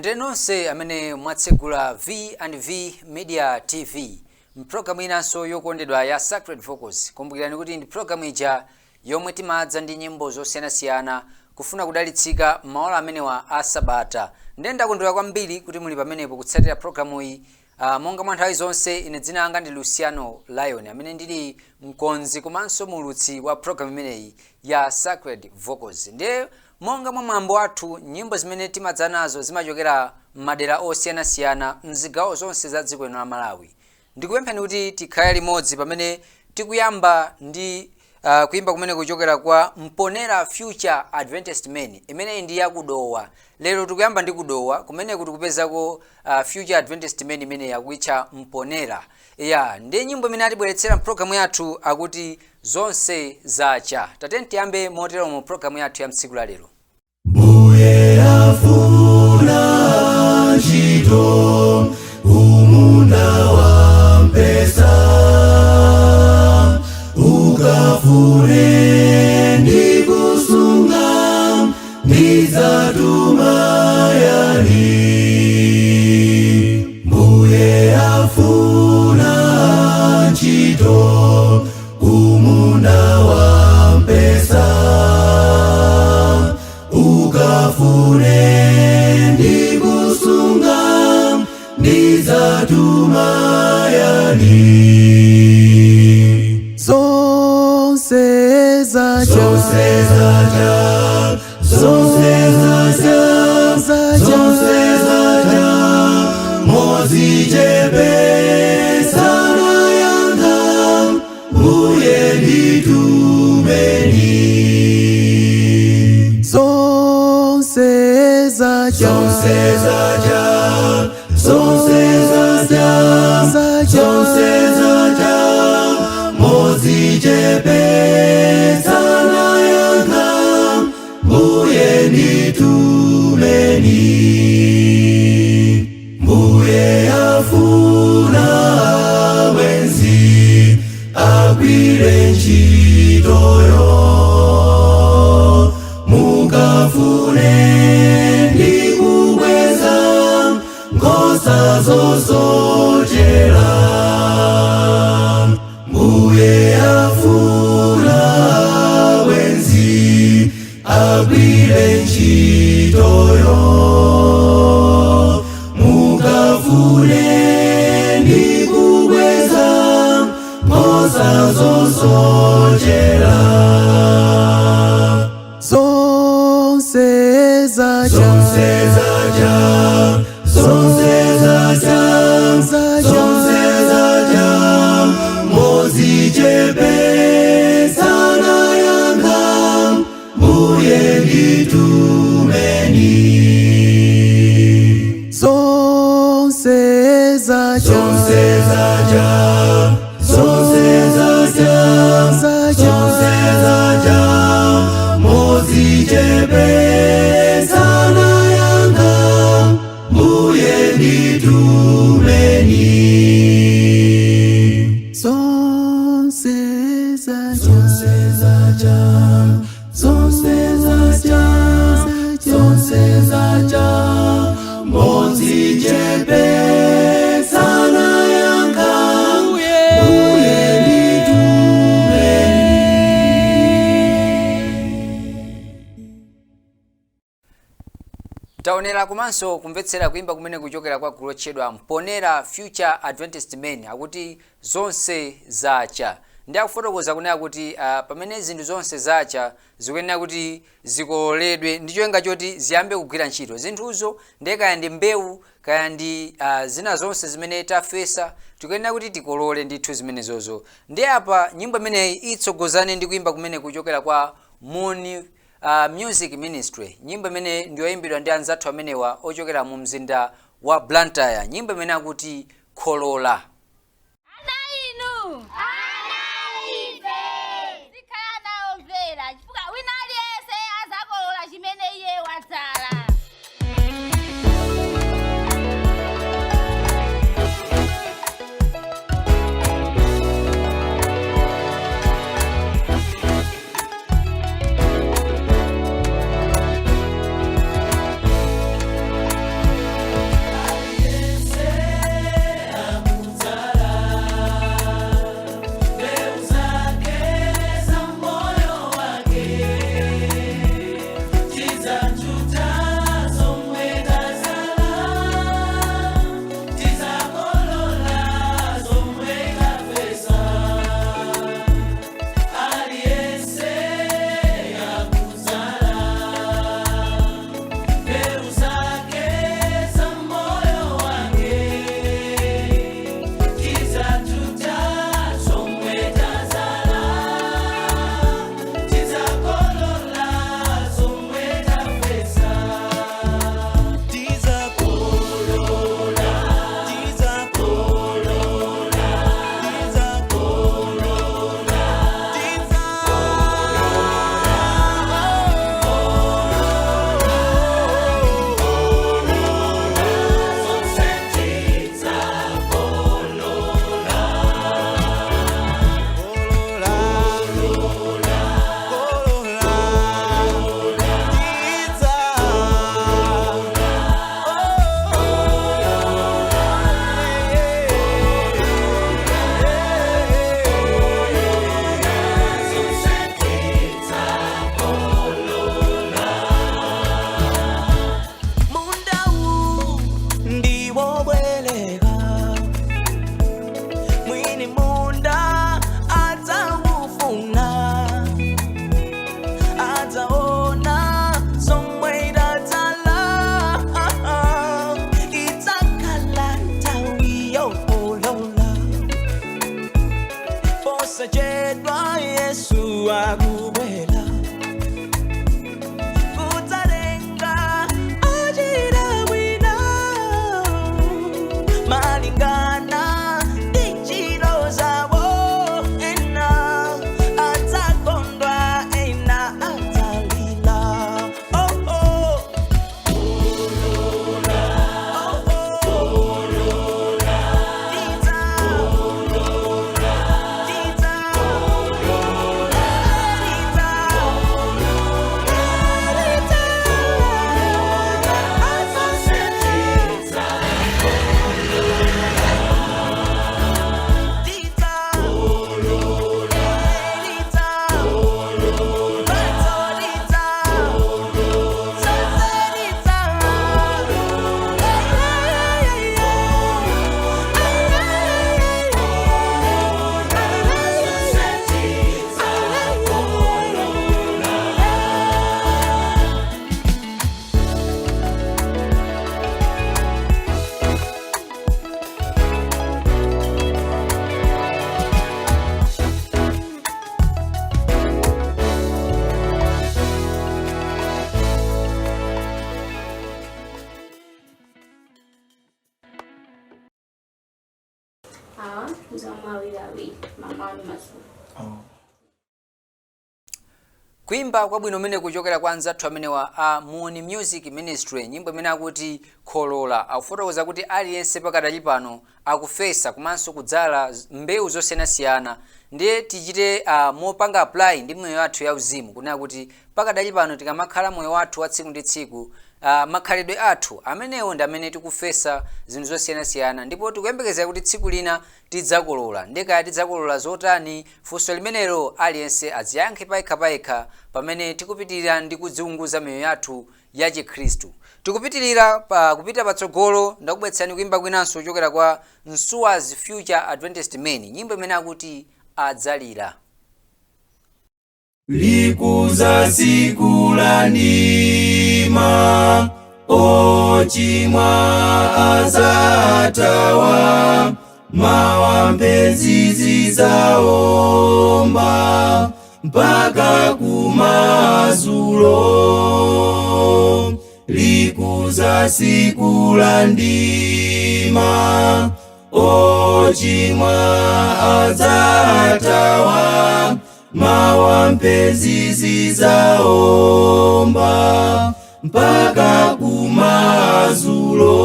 Mulandire nonse amene mwatsegula V and V Media TV mpulogalamu inanso yokondedwa ya Sacred Vocals. Kumbukirani kuti ndi pulogalamu ija yomwe timadza ndi nyimbo zosiyanasiyana kufuna kudalitsika m'maola amenewa a sabata. Ndiye ndakondwera kwambiri kuti muli pamenepo kutsatira pulogalamuyi. Monga mwa nthawi zonse, ine dzina langa ndi Luciano Lion, amene ndili mkonzi komanso muulutsi wa pulogalamu imeneyi ya Sacred Vocals. Ndiye monga mwa mwambo wathu, nyimbo zimene timadza nazo zimachokera m'madera osiyanasiyana mzigawo zonse za dziko lino la Malawi. Ndikupempheni kuti tikhale limodzi pamene tikuyamba ndi kuimba kumene kuchokera kwa Mponera Future Adventist Men, imeneyi ndi ya ku Dowa. Lero tikuyamba ndi ku Dowa, kumeneku tikupezako Future Adventist Men imeneyi akuitcha Mponera. Ya, ndiye nyimbo imene atibweretsera mpulogalamu yathu akuti Zonse Zacha. Tatiyeni tiyambe motero mu pulogalamu yathu ya mtsiku la lero. Mbuye afuna ntchito kumunda wa mpesa, ukafune ndi kusunga, ndidzatuma yani. Mbuye afuna ntchito kumunda wa mpesa, ukafune ndi kusunga, ndidzatuma yani. Zonse zacha. Zonse zacha, zonse zacha, zonse zacha, mozichepetsa anayankha, Mbuye nditumeni. Zonse zacha. Zonse zacha, zonse zacha, zonse zacha, mozichepetsa anayankha, Mbuye nditumeni. Mbuye afuna abwenzi agwire ntchitoyo, mukafune ndi kubweza nkhosa zosochera. Mbuye afuna abwenzi agwire ntchitoyo, mukafune ndi kubweza nkhosa zosochera. Zonse zacha. Zonse zacha, zonse zacha, zonse zacha, mozichepetsa anayankha, Mbuye nditumeni. Zonse zacha. Zonse zacha, zonse zacha, zonse zacha, mozichepetsa anayankha, Mbuye nditumeni. Zonse zacha. Zonse zacha, zonse zacha, zonse zacha, mozichepetsa anayankha, Mbuye nditumeni. Taonera komanso kumvetsera kuimba kumene kuchokera kwa gulu lotchedwa Mponera Future Adventist Men, akuti Zonse Zacha. Ndi akufotokoza kunena kuti pamene zinthu zonse zacha, zikuyenera kuti zikololedwe ndi cholinga choti ziyambe kugwira ntchito zinthuzo. Ndiye kaya ndi mbewu, kaya ndi zina zonse zimene tafesa, tikuyenera kuti tikolole ndithu zimenezozo. Ndiye apa nyimbo imeneyi itsogozane ndi kuimba kumene kuchokera kwa Moon Music Ministry, nyimbo imene ndiyoyimbidwa ndi anzathu amenewa ochokera mu mzinda wa Blantyre, nyimbo imene akuti Kholola. Ana inu! Ana ife! Tizikhala ana omvera chifukwa wina aliyense adzakolola chimene iye wadzala. Posachedwa Yesu akubwera kudzatenga ochita bwino malingana ndi ntchito zawo. Ena adzakondwa, ena adzalira. Oh, oh. Oh, oh. Tidza, tidza, tidza, Awa nzomwe awiri awiri, mamawa ndi madzulo. Kuimba kwabwino umene kuchokera kwa anzathu amenewa a Muuni Music Ministry, nyimbo imene akuti Kholola. Akufotokoza kuti aliyense pakadali pano akufesa komanso kudzala mbewu zosiyanasiyana. Ndiye tichite mopanga apply ndi moyo wathu ya uzimu, kunena kuti pakadali pano tikamakhala moyo wathu wa tsiku ndi tsiku, makhalidwe athu amenewo ndi amene tikufesa zinthu zosiyanasiyana, ndipo tikuyembekezera kuti tsiku lina tidzakolola. Ndekaya tidzakolola zotani? Funso limenelo aliyense adziyankhe payekha pamene tikupitirira ndi kudziunguza miyoyo yathu ya Chikhristu. Tikupitirira pa kupita patsogolo, ndakubweretsani kuimba kwinanso kuchokera kwa Nsuwas Future Adventist Men, nyimbo imene akuti Adzalira. Likuza siku la ndima, ochimwa azatawa, mawa mphezi zidzaomba mpaka kumadzulo. Likuza siku la ndima, ochimwa azatawa, mawa mphezi zidzaomba mpaka kumadzulo.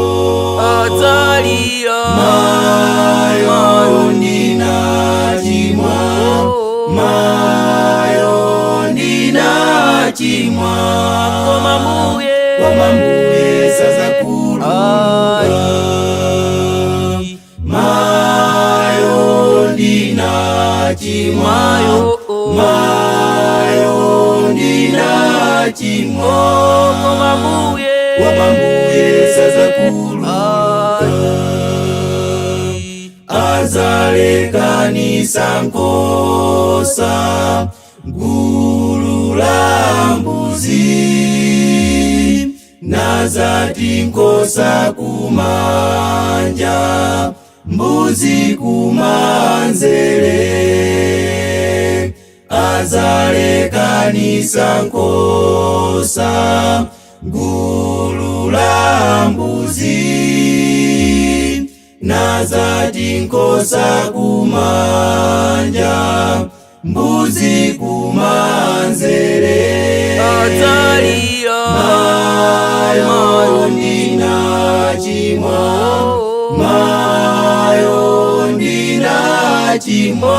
Adzalira. Mayo, ndinachimwa. Mayo, ndinachimwa. Koma Mbuye, koma Mbuye sazakhululuka. Mayo, ndinachimwa. Mayo, Mayo, ndinachimwa. Koma Mbuye, koma Mbuye sazakhululuka. Azalekanisa nkhosa gulu la mbuzi, nazati nkhosa kumanja, mbuzi kumanzere. Azalekanisa nkhosa gulu la mbuzi, nazati nkhosa kumanja, mbuzi kumanzere. Adzalira. Mayo, ndinachimwa. Mayo, ndinachimwa.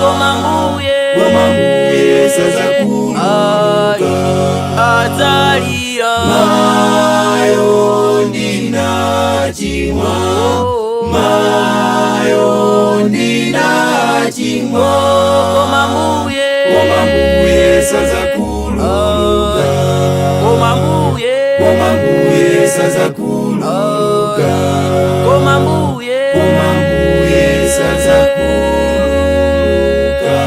Koma Mbuye, koma Mbuye sazakhululuka. Adzalira. Mayo, ndinachimwa. Mayo, ndinachimwa. Koma Mbuye, koma Mbuye sazakhululuka. Koma Mbuye, Koma Mbuye sazakhululuka. Koma Mbuye, Koma Mbuye sazakhululuka.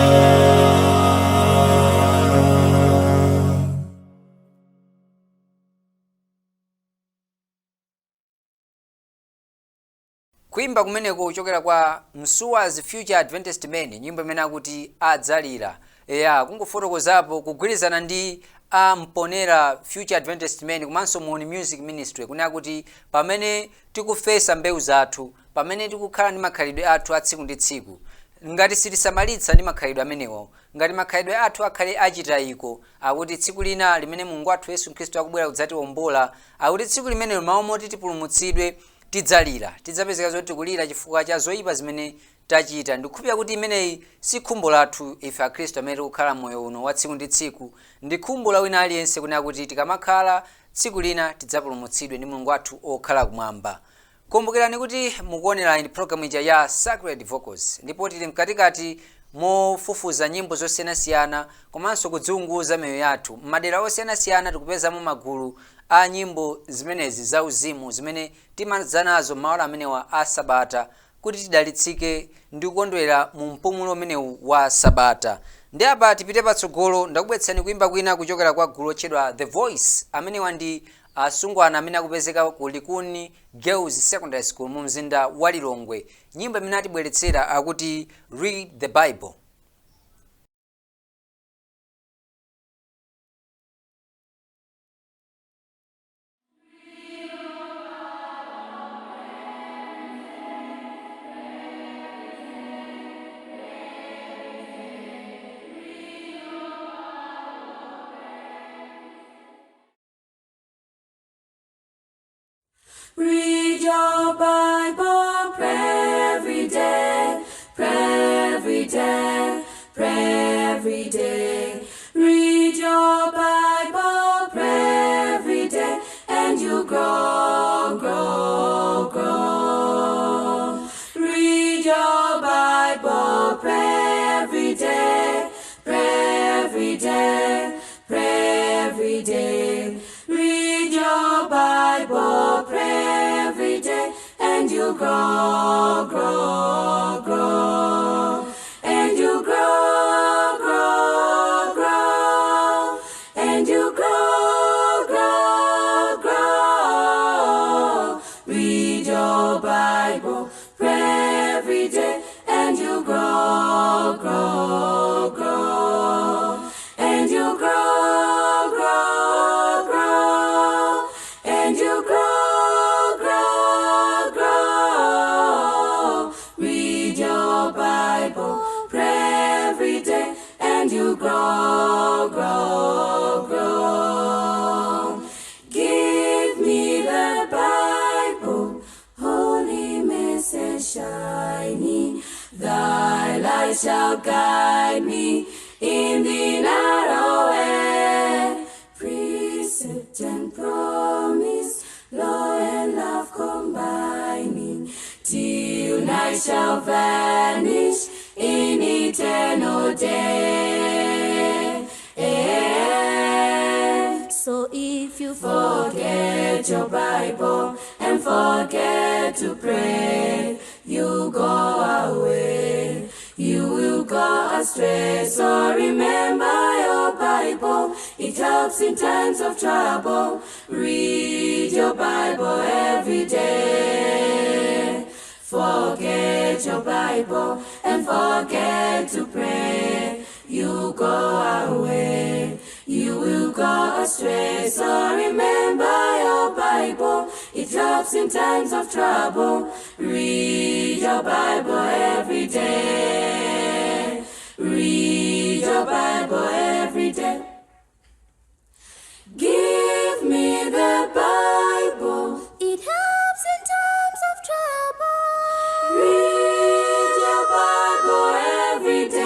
Kuimba kumeneko kuchokera kwa Msuwa's Future Adventist Men, nyimbo imene akuti Adzalira. Eya, kungofotokozapo kugwirizana ndi a Mponera Future Adventist Men komanso Muuni Music Ministry, kunena kuti pamene tikufesa mbewu zathu, pamene tikukhala ndi makhalidwe athu a tsiku ndi tsiku, ngati sitisamalitsa ndi makhalidwe amenewo, ngati makhalidwe athu akhale achitayiko, akuti tsiku lina limene Mulungu wathu Yesu Khristu akubwera kudzatiwombola, akuti tsiku limenelo mawu moti tipulumutsidwe tidzalira, tidzapezeka zoti tikulira chifukwa cha zoyipa zimene tachita. Ndikukhulupirira kuti imeneyi si khumbo lathu ife Akhristu amene tikukhala moyo uno wa tsiku ndi tsiku. Ndi khumbo la wina aliyense kunena kuti tikamakhala tsiku lina tidzapulumutsidwe ndi Mulungu wathu okhala kumwamba. Kumbukirani kuti mukuonera ndi program ija ya Sacred Vocals, ndipo tili mkatikati mofufuza nyimbo zosiyanasiyana komanso kudziunguza miyoyo yathu. M'madera osiyanasiyana tikupezamo magulu a nyimbo zimenezi zauzimu zimene timadza nazo m'maola amenewa a sabata kuti tidalitsike ndi kukondwera mu mpumulo umenewu wa sabata. Ndi apa tipite patsogolo, ndakubweretsani kuimba kwina kuchokera kwa gulu lotchedwa The Voice. Amenewa ndi asungwana amene akupezeka ku Likuni Girls Secondary School mu mzinda wa Lilongwe. Nyimbo imene atibweretsera akuti Read the Bible. Read your Bible, pray every day, pray every day, pray every day. Read your Bible, pray every day, and you'll grow, grow, grow. Read your Bible, pray every day, pray every day, pray every day. Read your Bible, pray every day, and you'll grow, grow, grow. And you'll grow, grow, grow. And you'll grow, grow, grow. Read your Bible, pray every day, and you'll grow, grow, grow. And you'll grow, grow, grow. And you'll grow, grow, grow. Read your Bible, pray every day, and you'll grow, grow, grow. Give me the Bible, holy message shining. Thy light shall guide me in the narrow way. Precept and promise, law and love combining, till night shall vanish in eternal day. So if you forget your Bible and forget to pray, you go away, you will go astray. So remember your Bible, it helps in times of trouble. Read your Bible every day. Forget your Bible and forget to pray, you go away, you will go astray. So remember your Bible, it helps in times of trouble. Read your Bible every day. Read your Bible every day. Give me the Bible, It helps in times of trouble. Read your Bible every day.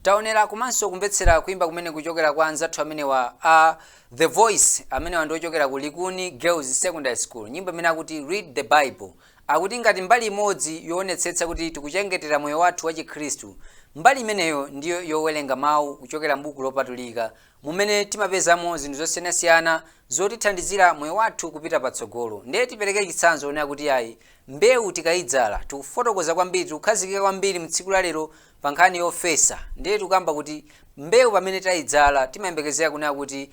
Taonera komanso kumvetsera kuimba kumene kuchokera kwa anzathu amenewa a The Voice, amenewa ndi ochokera ku Likuni Girls Secondary School, nyimbo imene akuti Read the Bible. Akuti ngati mbali imodzi yoonetsetsa kuti tikuchengetera moyo wathu wa Chikhristu, mbali imeneyo ndiyo yowerenga mawu kuchokera m'buku lopatulika, mumene timapezamo zinthu zosiyanasiyana zotithandizira moyo wathu kupita patsogolo. Ndiye tipereke chitsanzo onena kuti ayi, mbewu tikayidzala, tikufotokoza kwambiri, tikukhazikika kwambiri mtsiku la lero pa nkhani yofesa. Ndiye tikukamba kuti mbewu pamene tayidzala timayembekezera kunena kuti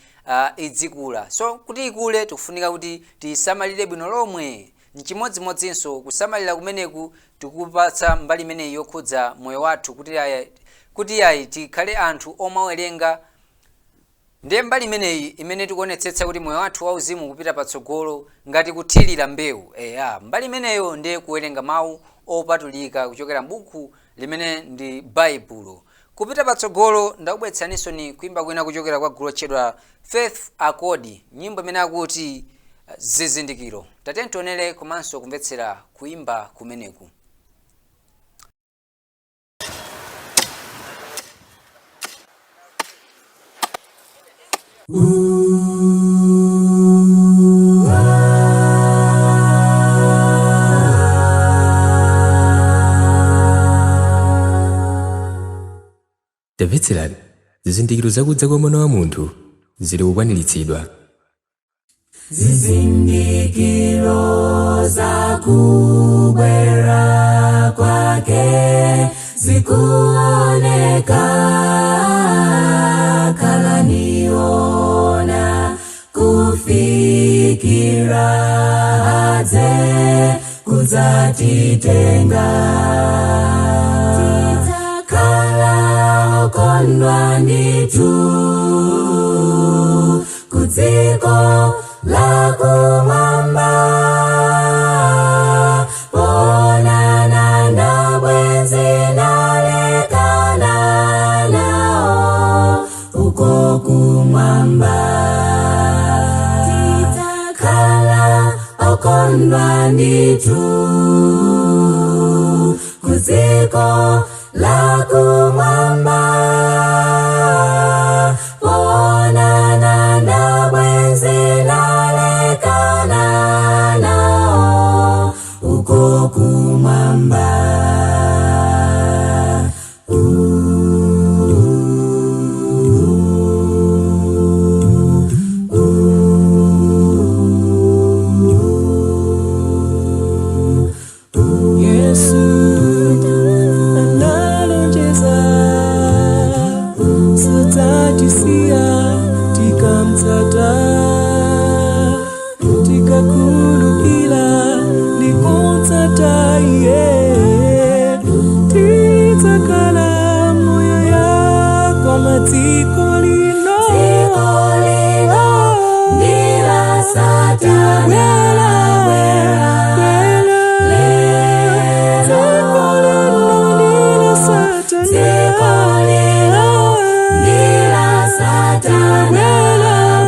idzikula. So kuti ikule tikufunika kuti tiyisamalire bwino lomwe. Nchimodzimodzinso kusamalira kumeneku tikupatsa mbali imeneyi yokhudza moyo wathu kuti ayi tikhale anthu omawerenga. Ndiye mbali imeneyi imene tikuonetsetsa kuti moyo wathu wauzimu kupita patsogolo ngati kuthirira mbewu, eya, mbali imeneyo ndiye kuwerenga mawu opatulika kuchokera m'buku limene ndi Baibulo. Kupita patsogolo, ndakubweretsaninso ni kuimba kwina kuchokera kwa gulu lotchedwa Faith Accord, nyimbo imene akuti Zizindikiro. Tatiyeni tionere komanso kumvetsera kuimba kumeneku. Tamvetserani, zizindikiro zakudza kwa Mwana wa Munthu zili kukwaniritsidwa. Zizindikiro za kubwera kwake zikuoneka, kalaniona kufikira adze kudzatitenga. Tidzakhala okondwa ndithu kudziko la kumwamba, ponana na bwenzi nalekana nao uko kumwamba. Tidzakhala okondwa ndithu kudziko la kumwamba, ponana na bwenzi nalekana nao uko kumwamba. Yesu analonjeza sadzatisiya tikamtsata, tikakhulupira ndikumtsata iye, tidzakhala moyo kwa madziko lino. Dziko lino ndi la Satana, bwera lero. Dziko lino ndi la Satana,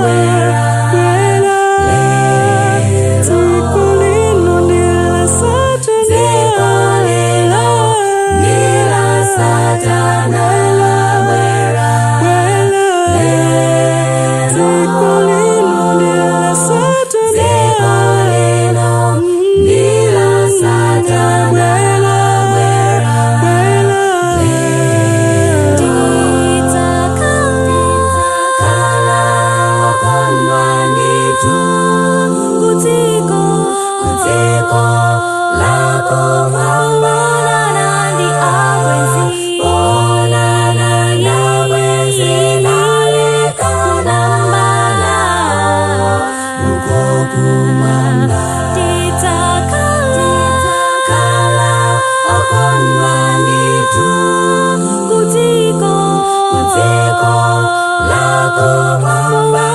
bwera lero. Dziko lino ndi la Satana. Dziko lino ndi la Satana, bwera lero. Dziko lino ndi la Satana. Dziko lino ndi la Satana, bwera lero. Tidzakhala okondwa ndithu kudziko la kumwamba, ponana na bwenzi nalekana nao uko kumwamba. Tidzakhala okondwa ndithu kudziko la kumwamba,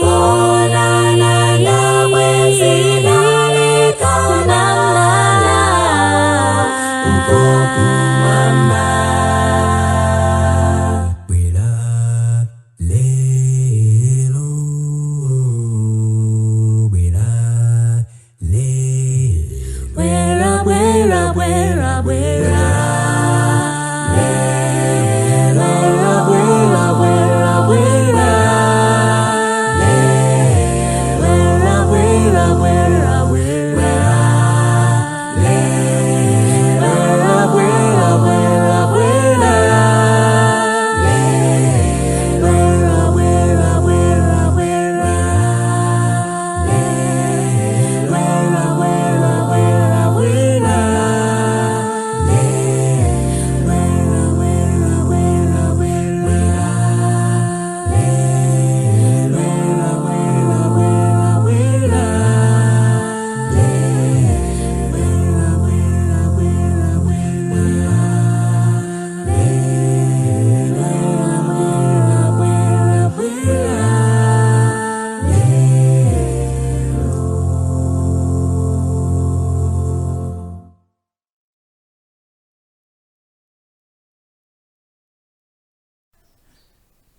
ponana na bwenzi nalekana nao uko kumwamba. Bwera lero, bwera lero. Bwera, bwera, bwera, bwera lero. Bwera, bwera, bwera, bwera lero. Bwera, bwera, bwera, bwera.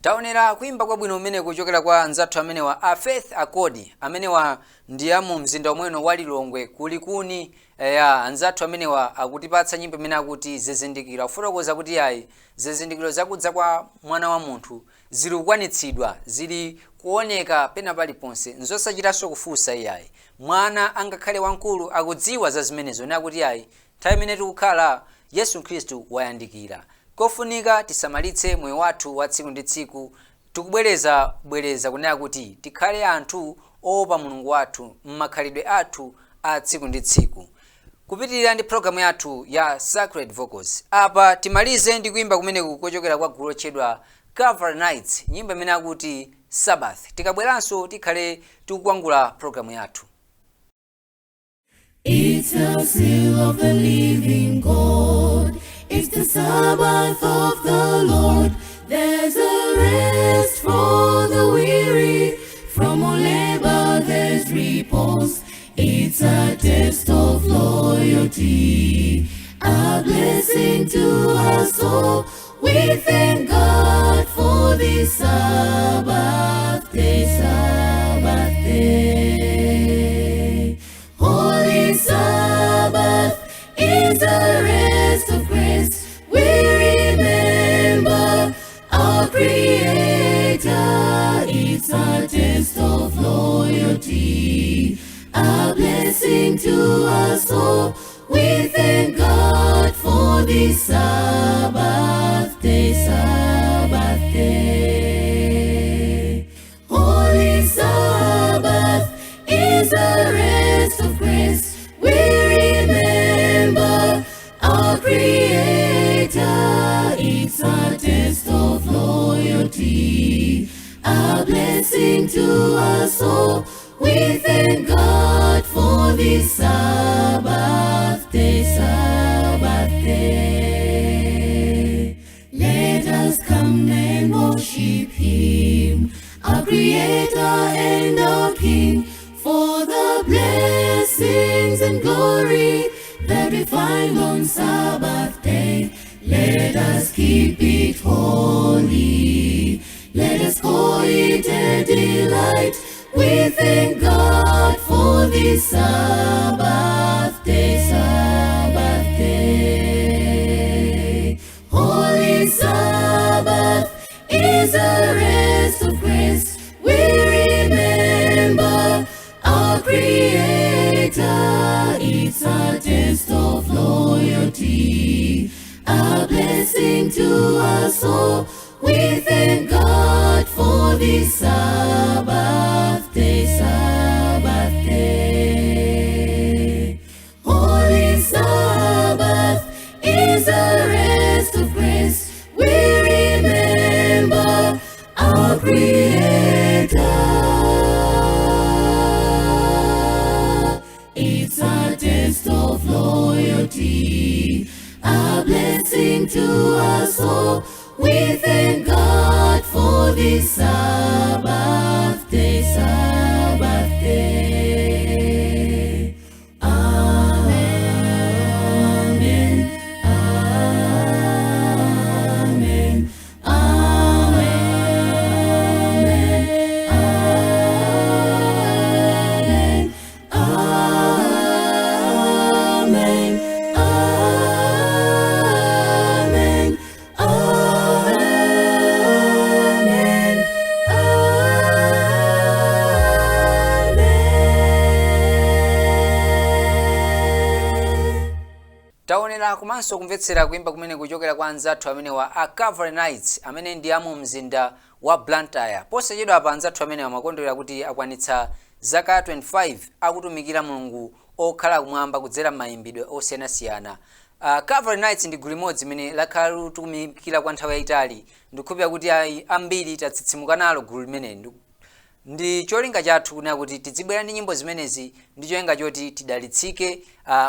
Taonera kuimba kwabwino kumene kuchokera kwa anzathu amenewa a Faith Accord. Amenewa ndi amu mzinda omweno wa Lilongwe kulikuni. Ya, anzathu amenewa akutipatsa nyimbo imene akuti "Zizindikiro", afotokoza kuti ayi, zizindikiro zakudza kwa Mwana wa Munthu zili kukwanitsidwa, zili kuoneka pena paliponse. Nzosachitanso kufunsa iyayi, mwana angakhale wamkulu akudziwa za zimenezo, nakuti ayi, nthawi imene tikukhala Yesu Khristu wayandikira. Kofunika tisamalitse moyo wathu wa tsiku ndi tsiku. Tikubwereza bwereza kunena kuti tikhale anthu oopa Mulungu wathu m'makhalidwe athu a tsiku ndi tsiku. Kupitirira ndi programu yathu ya Sacred Vocals, apa timalize ndi kuimba kumeneku kochokera kwa gulu lotchedwa Calvary Knights, nyimbo imene akuti "Sabbath". Tikabweranso tikhale tikukwangula programu yathu. It's the seal of the living God. It's the Sabbath of the Lord. There's a rest for the weary. From all labor there's repose. It's a test of loyalty, a blessing to us all. We thank God for this Sabbath day, Sabbath day. Holy Sabbath is a rest of grace. We remember our Creator. It's a test of loyalty, a blessing to us all. We thank God for this Sabbath day, Sabbath day. Holy Sabbath is a rest of grace. We remember our Creator. It's a test of loyalty, a blessing to us all. We thank God for this Sabbath day, Sabbath day. Let us come and worship Him, our Creator and our King, for the blessings and glory that we find on Sabbath day. Let us keep it holy. Let us call it a delight. We thank God for this Sabbath day, Sabbath day. Holy Sabbath is a rest of grace. We remember our Creator. It's a test of loyalty, a blessing to us all. We thank God for this Sabbath day, Sabbath day. Holy Sabbath is a rest of grace. We remember our Creator. It's a test of loyalty, a blessing to us all. We thank God for this Sabbath day, Sabbath day. Amen. Amen. Amen. Amen. Amen. Amen. Amen. Amen. Taonera komanso kumvetsera kuimba kumene kuchokera kwa anzathu amenewa a Calvary Knights, amene ndi amu mzinda wa Blantyre. Posachedwa apa anzathu amene amakondwera kuti akwanitsa zaka 25 akutumikira Mulungu okhala kumwamba kudzera m'mayimbidwe osiyanasiyana. Calvary Knights ndi gulu limodzi limene lakhala likutumikira kwa nthawi yayitali. Ndikukhulupirira kuti ayi, ambiri tatsitsimuka nalo gulu limeneli. Ndi cholinga chathu kunena kuti tizibwera ndi nyimbo zimenezi ndi cholinga choti tidalitsike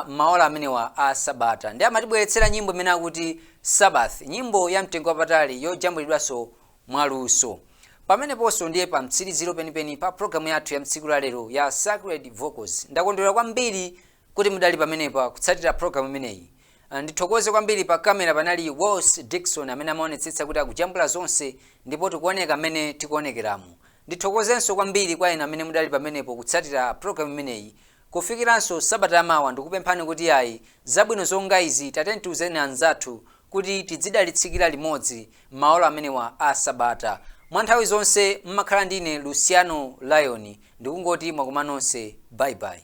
maola amenewa a sabata. Ndi amatibweretsera nyimbo imene akuti "Sabbath", nyimbo ya mtengo wapatali yojambulidwanso mwaluso. Pameneponso ndiye pa mtsiriziro penipeni pa programu yathu ya mtsiku la lero ya Sacred Vocals. Ndakondwera kwambiri kuti mudali pamenepa kutsatira programu imeneyi. Ndithokoze kwambiri, pa kamera panali Wals Dixon amene amaonetsetsa kuti akujambula zonse ndipo tikuoneka mmene tikuonekeramo. Ndithokozenso kwambiri kwa inu amene mudali pamenepo kutsatira programu imeneyi kufikiranso sabata yamawa. Ndikupemphani kuti ayi, zabwino zonga izi tatiyeni tiuzeni anzathu kuti tidzidalitsikira limodzi m'maola amenewa a sabata. Mwa nthawi zonse mmakhala ndine Luciano Lion, ndikungoti mwakoma nonse, bye bye.